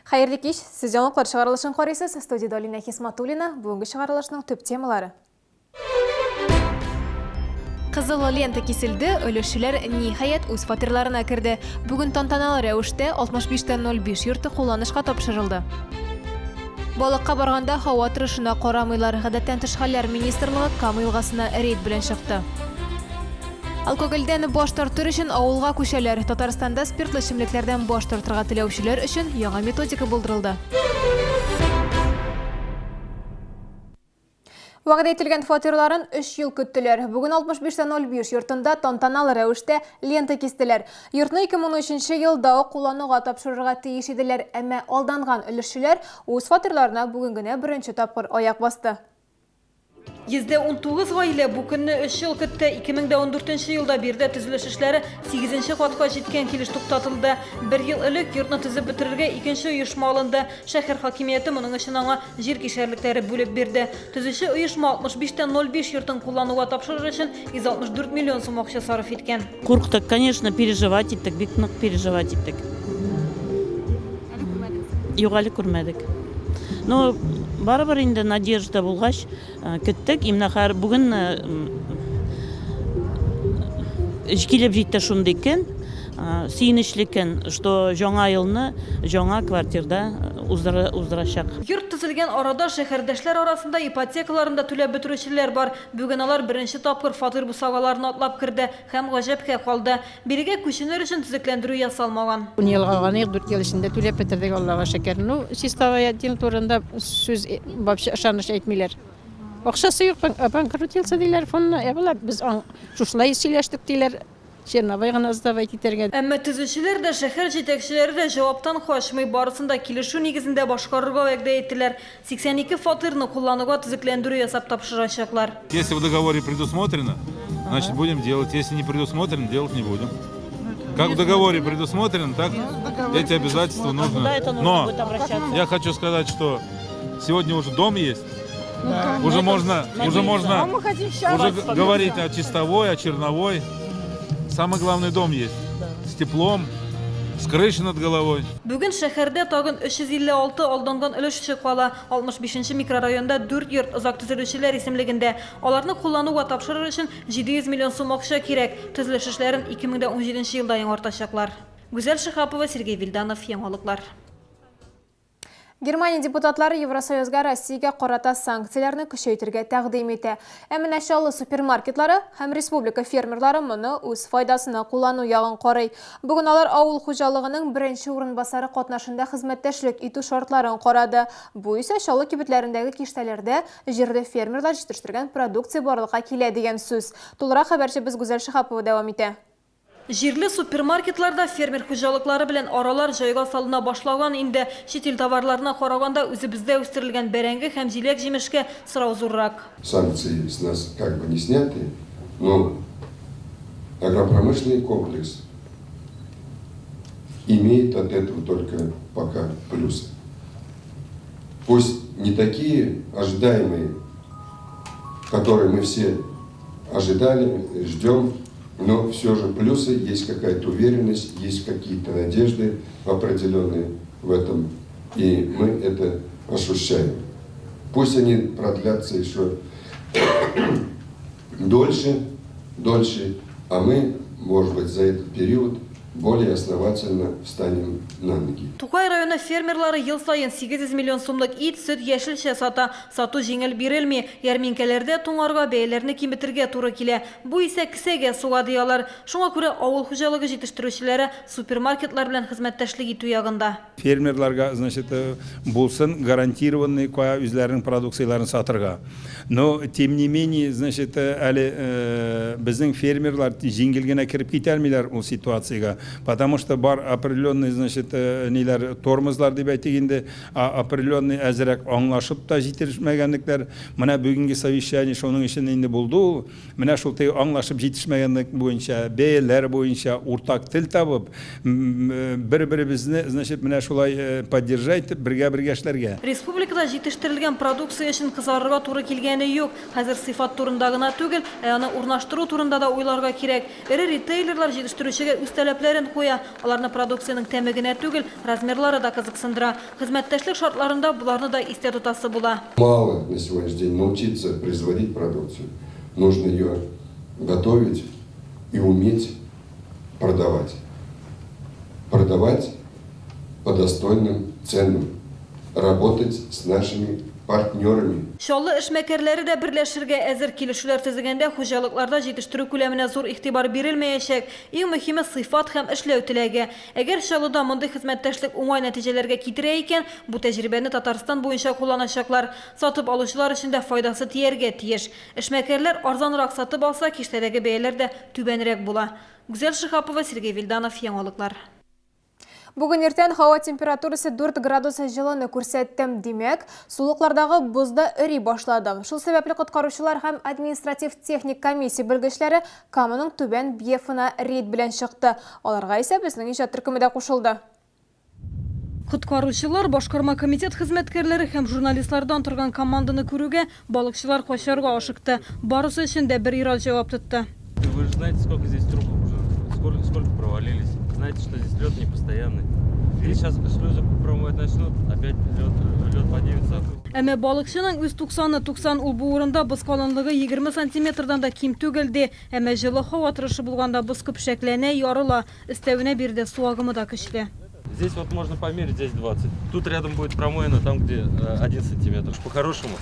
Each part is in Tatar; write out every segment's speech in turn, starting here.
Хәерле кич! Сез Яңалыклар чыгарылышын карыйсыз. Студиядә Алинә Хисматуллина. Бүгенге чыгарылышның төп темалары. Кызыл лента киселде, өлешчеләр ниһаять үз фатирларына керде. Бүген тантаналы рәвештә 65.05 йорты кулланышка тапшырылды. Балыкка барганда һава торышына карамыйлар. Гадәттән тыш хәлләр министрлыгы Кама елгасына рейд белән чыкты. Алкогольдән баш тартыр өчен авылга күчәләр. Татарстанда спиртлы эчемлекләрдән баш тартырга теләүчеләр өчен яңа методика булдырылды. Вәгъдә ителгән фатирларын өч ел көттеләр. Бүген 65.05 йортында тантаналы рәвештә лента кистеләр. Йортны 2013 елда ук куллануга тапшырырга тиеш иделәр, әмма алданган өлешчеләр үз фатирларына бүген генә беренче тапкыр аяк басты. 119 гаилә бу көнне өч ел көтте. 2014 елда биредә төзелеш эшләре сигезенче катка җиткән килеш туктатылды. Бер ел элек йортны төзеп бетерергә икенче оешма алынды. Шәһәр хакимияте моның өчен аңа җир кишәрлекләре бүлеп бирде. Төзүче оешма 65 тә 05 йортын куллануга тапшырыр өчен 164 миллион сум акча сарыф иткән. Курктык, конечно, переживать иттек, бик нык переживать иттек. Әле күрмәдегез? Юк, әле күрмәдек. Ну, барыбер инде надежда булгач, э, көттек. Именно хәер бүген э, килеп җитте шундый көн, э, сөенечле көн, что яңа елны яңа квартирда уздырачак. Йорт төзелгән арада шәһәрдәшләр арасында ипотекаларын да түләп бетерүчеләр бар. Бүген алар беренче тапкыр фатир бусагаларын атлап керде һәм гаҗәпкә калды. Бирегә күченер өчен төзекләндерү ясалмаган. Ун елга алган идек, дүрт ел эчендә түләп бетердек, Аллага шөкер. Ну, чистовая отдел турында сүз вообще ышаныч әйтмиләр. Акчасы юк, обанкротился диләр фондны. Ә болар без шушылай сөйләштек диләр. Черновой гына сдавать итәргә. Әмма төзүчеләр дә, шәһәр җитәкчеләре дә җаваптан качмый, барысын да килешү нигезендә башкарырга вәгъдә иттеләр. 82 фатирны куллануга төзекләндерү ясап тапшырачаклар. Если в договоре предусмотрено, значит будем делать. Если не предусмотрено, делать не будем. Как в договоре предусмотрено, так эти обязательства нужно. Но я хочу сказать, что сегодня уже дом есть. Уже можно, уже можно уже говорить о чистовой, о черновой. Самый главный дом есть. С теплом, с крышей над головой. Бүген шәһәрдә тагын 356 алданган өлешче кала. 65 нче микрорайонда дүрт йорт озак төзелүчеләр исемлегендә. Аларны куллануга тапшырыр өчен 700 миллион сум акча кирәк. Төзелеш эшләрен 2017 елда яңартачаклар. Гүзәл Шиһапова, Сергей Вильданов, Яңалыклар. Германия депутатлары Евросоюзга Россиягә карата санкцияләрне көчәйтергә тәкъдим итә. Ә менә Чаллы супермаркетлары һәм республика фермерлары моны үз файдасына куллану ягын карый. Бүген алар авыл хуҗалыгының беренче урынбасары катнашында хезмәттәшлек итү шартларын карады. Бу исә Чаллы кибетләрендәге киштәләрдә җирле фермерлар җитештергән продукция барлыкка килә дигән сүз. Тулырак хәбәрчебез Гүзәл Шиһапова дәвам итә. Җирле супермаркетларда фермер хуҗалыклары белән аралар җайга салына башлаган инде. Чит ил товарларына караганда үзебездә үстерелгән бәрәңге һәм җиләк-җимешкә сорау зуррак. Санкции с нас как бы не сняты, но агропромышленный комплекс имеет от этого только пока плюсы. Пусть не такие ожидаемые, которые мы все ожидали, ждем, но все же плюсы, есть какая-то уверенность, есть какие-то надежды определенные в этом, и мы это ощущаем. Пусть они продлятся еще дольше, дольше, а мы, может быть, за этот период более основательно встанем на ноги. Тукай районы фермерлары ел саен 800 миллион сумлык ит, сөт, яшелчә сата. Сату җиңел бирелми. Ярминкәләрдә туңарга, бәяләрне киметергә туры килә. Бу исә кесәгә суга, ди алар. Шуңа күрә авыл хуҗалыгы җитештерүчеләре супермаркетлар белән хезмәттәшлек итү ягында. Фермерларга, значит, булсын гарантированный кая үзләренең продукцияләрен сатырга. Но, тем не менее, значит, әле безнең фермерлар җиңел генә кереп китә алмыйлар ул ситуациягә, потому что бар определенный, значит, ниләр, тормозлар дип әйтик инде, определенный әзрәк аңлашып та җитешмәгәнлекләр. Менә бүгенге совещание шуның өчен инде булды ул. Менә шул теге аңлашып җитешмәгәнлек буенча, бәяләр буенча уртак тел табып, бер-беребезне, значит, менә шулай поддержать итеп, бергә-бергә эшләргә. Республикада җитештерелгән продукция өчен кызарырга туры килгәне юк. Хәзер сыйфат турында гына түгел, ә аны урнаштыру турында да уйларга кирәк. Эре ритейлерлар җитештерүчегә үз таләпләрен. таләпләрен куя. Аларны продукциянең тәме генә түгел, размерлары да кызыксындыра. Хезмәттәшлек шартларында боларны да истә тотасы була. Мало на сегодняшний день научиться производить продукцию, нужно ее готовить и уметь продавать. Продавать по достойным ценам, работать с нашими партнерами. Чаллы эшмәкәрләре дә берләшергә әзер. Килешүләр төзегәндә хуҗалыкларда җитештерү күләменә зур игътибар бирелмәячәк. Иң мөһиме, сыйфат һәм эшләү теләге. Әгәр Чаллыда мондый хезмәттәшлек уңай нәтиҗәләргә китерә икән, бу тәҗрибәне Татарстан буенча кулланачаклар. Сатып алучылар өчен дә файдасы тияргә тиеш. Эшмәкәрләр арзанрак сатып алса, киштәдәге бәяләр дә түбәнрәк була. Гүзәл Шиһапова, Сергей Вильданов, Яңалыклар. Бүген иртән һава температурасы 4 градус җылыны күрсәтте. Димәк, сулыклардагы боз да эри башлады. Шул сәбәпле коткаручылар һәм административ-техник комиссия белгечләре Каманың түбән бьефына рейд белән чыкты. Аларга исә безнең иҗат төркеме дә кушылды. Коткаручылар, башкарма комитет хезмәткәрләре һәм журналистлардан торган команданы күрүгә, балыкчылар качарга ашыкты. Барысы өчен дә бер ир-ат җавап тотты. Вы же знаете, сколько здесь трупов уже, сколько, сколько провалились. Знаете, что здесь лед не постоянный. Здесь сейчас шлюзы промывать начнут, опять лед, лед поднимется. Әмма балыкчының үз туксаны 90, ул бу урында боз калынлыгы 20 сантиметрдан да ким түгел, ди. Әмма җылы һава торышы булганда боз көпшәкләнә, ярыла. Өстәвенә биредә су агымы да көчле. Здесь вот можно померить, здесь 20. Тут рядом будет промоина, там где 1 сантиметр. По-хорошему.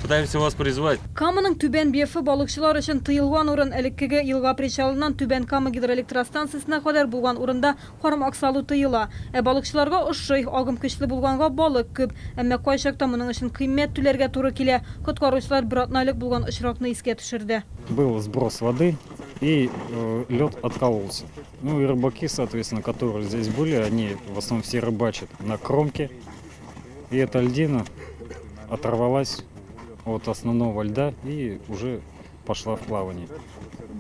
Пытаемся вас призвать. Каманың түбән бьефы балыкчылар өчен тыелган урын. Элеккеге елга причалыннан Түбән Кама гидроэлектростанциясенә кадәр булган урында кармак салу тыела. Ә балыкчыларга ошый, агым көчле булганга балык күп. Әмма кайчакта моның өчен кыйммәт түләргә туры килә. Коткаручылар бер атна элек булган очракны искә төшерде. Был сброс воды и лед откололся. Ну и рыбаки, соответственно, которые здесь были, они в основном все рыбачат на кромке. И эта льдина оторвалась от основного льда и уже пошла в плавание.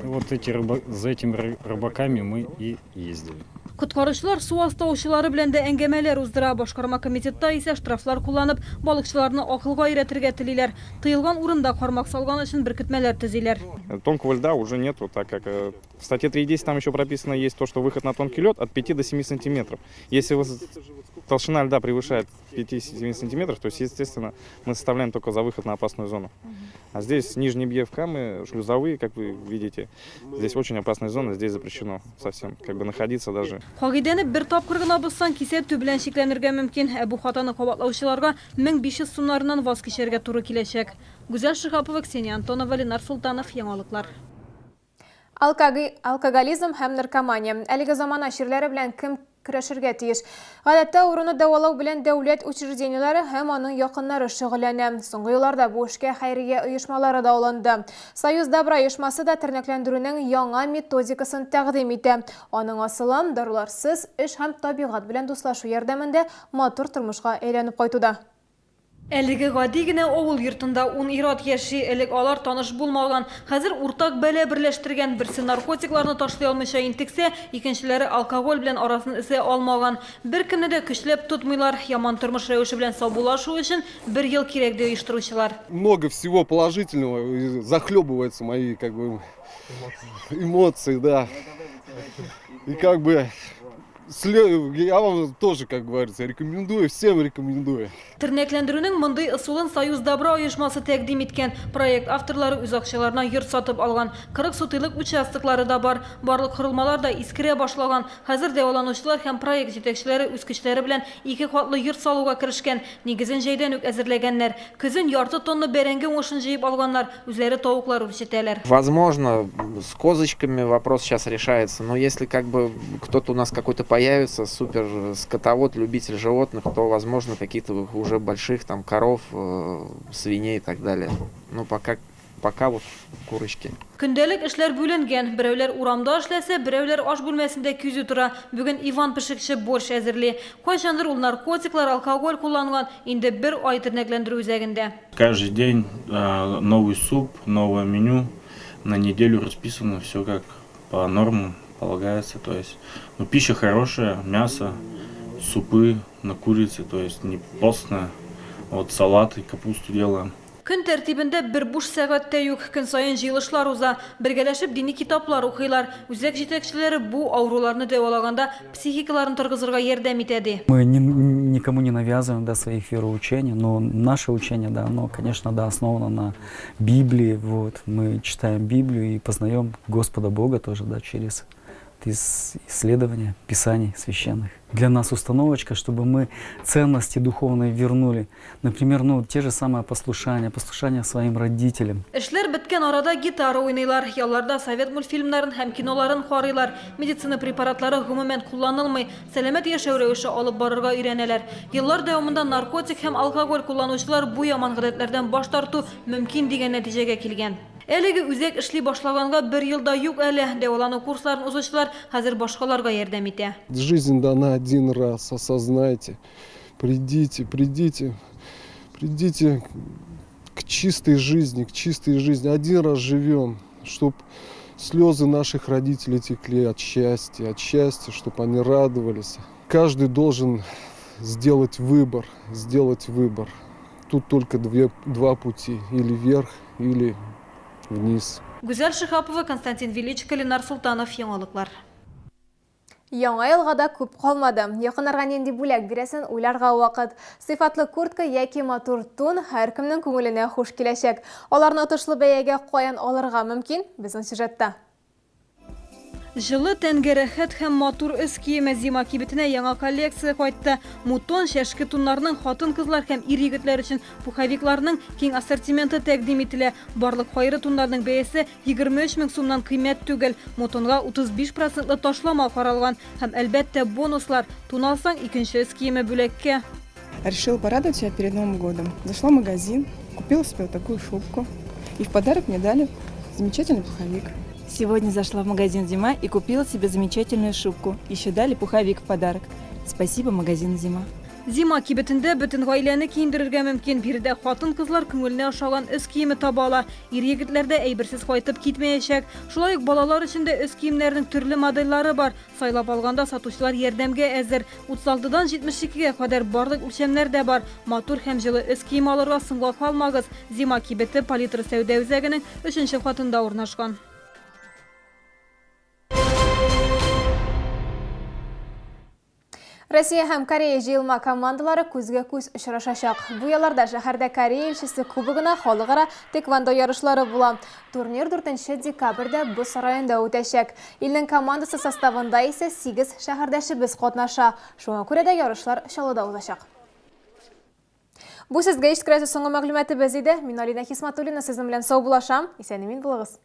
И вот эти рыба, за этими рыбаками мы и ездили. Коткаручылар су асты аучылары белән дә әңгәмәләр уздыра. Башкарма комитетта исә штрафлар кулланып, балыкчыларны акылга өйрәтергә телиләр. Тыелган урында кармак салган өчен беркетмәләр төзиләр. Тонкого льда уже нету, так как в статье 3.10 там еще прописано есть то, что выход на тонкий лед от 5 до 7 сантиметров. Если толщина льда превышает 5-7 сантиметров, то есть, естественно, мы составляем только за выход на опасную зону. А здесь нижний бьеф Камы, шлюзовые, как вы видите, здесь очень опасная зона, здесь запрещено совсем как бы находиться даже. Кагыйдәне бер тапкыр гына бозсаң, кисәтү белән чикләнергә мөмкин. Ә бу хатаны кабатлаучыларга 1500 сумнарыннан ваз кичәргә туры киләчәк. Гүзәл Шиһапова, Ксения Антонова, Ленар Султанов, Яңалыклар. Алкоголизм һәм наркомания. Әлеге замана чирләре белән кем көрәшергә тиеш? Гадәттә авыруны дәвалау белән дәүләт учреждениеләре һәм аның якыннары шөгыльләнә. Соңгы елларда бу эшкә хәйрия оешмалары да алынды. Союз добра оешмасы да тернәкләндерүнең яңа методикасын тәкъдим итә. Аның асылы, даруларсыз эш һәм табигать белән дуслашу ярдәмендә матур тормышка әйләнеп кайтуда. Әлеге гади генә авыл йортында ун ир-ат яши. Элек алар таныш булмаган. Хәзер уртак бәла берләштергән. Берсе наркотикларны ташлый алмыйча интексә, икенчеләре алкоголь белән арасын өзә алмаган. Беркемне дә көчләп тотмыйлар. Яман тормыш рәвеше белән саубуллашу өчен бер ел кирәк, ди оештыручылар. Много всего положительного, захлебываются мои, как бы, эмоции, да. И как бы я вам тоже, как говорится, рекомендую, всем рекомендую. Тернәкләндерүнең мондый ысулын Союз добра оешмасы тәкъдим иткән. Проект авторлары үз акчаларына йорт сатып алган. 40 сутыйлык участоклары да бар. Барлык корылмалар да искерә башлаган. Хәзер дәваланучылар һәм проект җитәкчеләре үз көчләре белән ике катлы йорт салуга керешкән. Нигезен җәйдән үк әзерләгәннәр. Көзен ярты тонна бәрәңге уңышын җыеп алганнар. Үзләре тавыклар үрчетәләр. Возможно, с козочками вопрос сейчас решается, но если как бы кто-то у нас какой-то появится, супер скотовод, любитель животных, то, возможно, какие-то уже больших там коров, свиней и так далее. Ну, пока вот курочки. Көндәлек эшләр бүленгән. Берәүләр урамда эшләсә, берәүләр аш бүлмәсендә кизү тора. Бүген Иван пешекче борщ әзерли. Кайчандыр ул наркотиклар, алкоголь кулланган, инде бер ай тернәкләндерү үзәгендә. Каждый день новый суп, новое меню. На неделю расписано все как по нормам полагается. То есть, ну, пища хорошая, мясо, супы на курице, то есть не постная. Вот салаты, капусту делаем. Көн тәртибендә бер буш сәгать тә юк. Көн саен җыелышлар уза. Бергәләшеп дини китаплар укыйлар. Үзәк җитәкчеләре бу авыруларны дәвалаганда психикаларын торгызырга ярдәм итә, ди. Мы никому не навязываем, да, своих вероучений, но наше учение, да, оно, конечно, да, основано на Библии, вот, мы читаем Библию и познаем Господа Бога тоже, да, через исследования Писаний священных. Для нас установочка, чтобы мы ценности духовные вернули. Например, ну, те же самые послушания, послушание своим родителям. Эшләр беткән арада гитара уйныйлар, ялларда совет мультфильмнарын һәм киноларын карыйлар. Медицина препаратлары гомумән кулланылмый, сәламәт яшәү рәвеше алып барырга өйрәнәләр. Еллар дәвамында наркотик һәм алкоголь кулланучылар бу яман гадәтләрдән баш тарту мөмкин дигән нәтиҗәгә килгән. Әлеге үзәк эшли башлаганга бер ел да юк әле. Дәвалану курсларын узучылар хәзер башкаларга ярдәм итә. Жизнь дана один раз, осознайте. Придите, придите, придите к чистой жизни, к чистой жизни. Один раз живем, чтоб слезы наших родителей текли от счастья, от счастья, чтоб они радовались. Каждый должен сделать выбор, сделать выбор. Тут только две, два пути, или вверх, или вниз. Гүзәл Шиһапова, Константин Величко, Ленар Солтанов, Яңалыклар. Яңа елга да күп калмады. Якыннарга нинди бүләк бирәсен уйларга вакыт. Сыйфатлы куртка яки матур тун һәркемнең күңеленә хуш киләчәк. Аларны отышлы бәягә каян алырга мөмкин? Безнең сюжетта. Җылы, тәнгә рәхәт һәм матур өс киеме Зима кибетенә яңа коллекция кайтты. Мутон, чәшке туннарның хатын-кызлар һәм ир-егетләр өчен пуховикларның киң ассортименты тәкъдим ителә. Барлык кайры туннарның бәясе 23 мең сумнан кыйммәт түгел. Мутонга 35 процентлы ташлама каралган. Һәм, әлбәттә, бонуслар. Тун алсаң, икенче өс киеме бүләккә. Решила порадовать себя перед Новым годом. Зашла в магазин, купила себе вот такую шубку. И в подарок мне дали замечательный пуховик. Сегодня зашла в магазин «Зима» и купила себе замечательную шубку. Еще дали пуховик в подарок. Спасибо магазину «Зима». Зима кибетендә бөтен гаиләне киендерергә мөмкин. Биредә хатын-кызлар күңеленә ошаган өс киеме таба ала. Ир-егетләр дә әйберсез кайтып китмәячәк. Шулай ук балалар өчен дә өс киемнәренең төрле модельләре бар. Сайлап алганда сатучылар ярдәмгә әзер. 36 дан 72 гә кадәр барлык үлчәмнәр дә бар. Матур һәм җылы өс киеме алырга соңга калмагыз. Зима кибете Палитра сәүдә үзәгенең өченче катында урнашкан. Россия һәм Корея җыелма командалары күзгә-күз очрашачак. Бу ялларда шәһәрдә Корея илчесе кубогына халыкара тэквондо ярышлары була. Турнир 4 декабрьдә Боз сараенда үтәчәк. Илнең командасы составында исә 8 шәһәрдәшебез катнаша. Шуңа күрә дә ярышлар Чаллыда узачак. Бу сезгә ишеттерәсе соңгы мәгълүматыбыз иде. Мин Алина Хисматуллина сезнең белән саубуллашам. Исән-имин булыгыз.